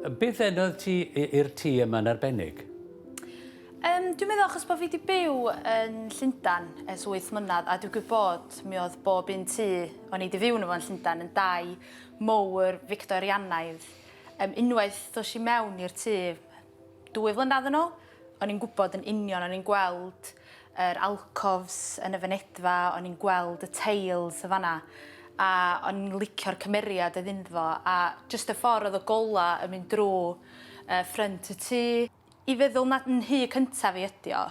Beth ddenodd ti i'r tŷ yma'n arbennig? Yym dwi'n meddwl achos bo' fi 'di byw yn Llundan ers wyth mlynadd a dwi gwybod mi o'dd bob un tŷ o'n i 'di fyw yno fo yn Llundan yn dai mowr Fictorianaidd. Yym unwaith ddosh i mewn i'r tŷ 2 flynadd yn ôl o'n i'n gwbod yn union o'n i'n gweld yr alcoves yn y fynedfa o'n i'n gweld y teils y' fan 'na a o'n i'n licio'r cymeriad oedd ynddo fo a jyst y ffor o'dd y gola yn mynd drw yy ffrynt y tŷ. I feddwl na 'nhŷ cynta fi ydi o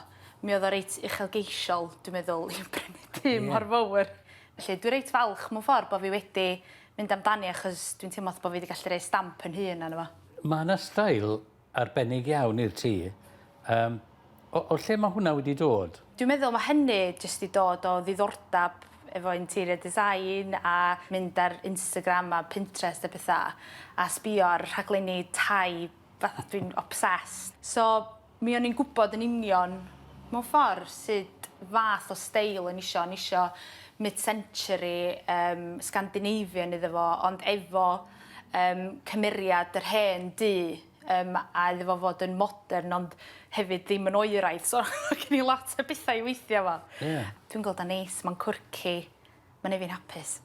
mi o'dd o reit uchelgeisiol dwi'n meddwl i brynu tŷ mor fowr. Felly dwi reit falch mewn ffor bo' fi wedi mynd amdani achos dwi'n teimlo fatha bo' fi 'di gallu roi stamp 'yn hun arno fo. Ma' 'na steil arbennig iawn i'r tŷ. Yym o o lle ma' hwnna wedi dod? Dwi'n meddwl ma' hynny jyst 'di dod o ddiddordab efo interior design a mynd ar Instagram a Pinterest a petha a sbïo ar rhaglenni tai fatha dwi'n obsessed. So mi o'n i'n gwbod yn union mewn ffor sud fath o steil o'n i isio. O'n i isio mid-century yym Scandinavian iddo fo ond efo yym cymeriad yr hen dŷ yym a iddo fo fod yn modern ond hefyd ddim yn oeraidd so o' gen i lot o betha i weithio efo. Ie. Dwi'n gweld o'n neis ma'n quirky ma'n neu' fi'n hapus.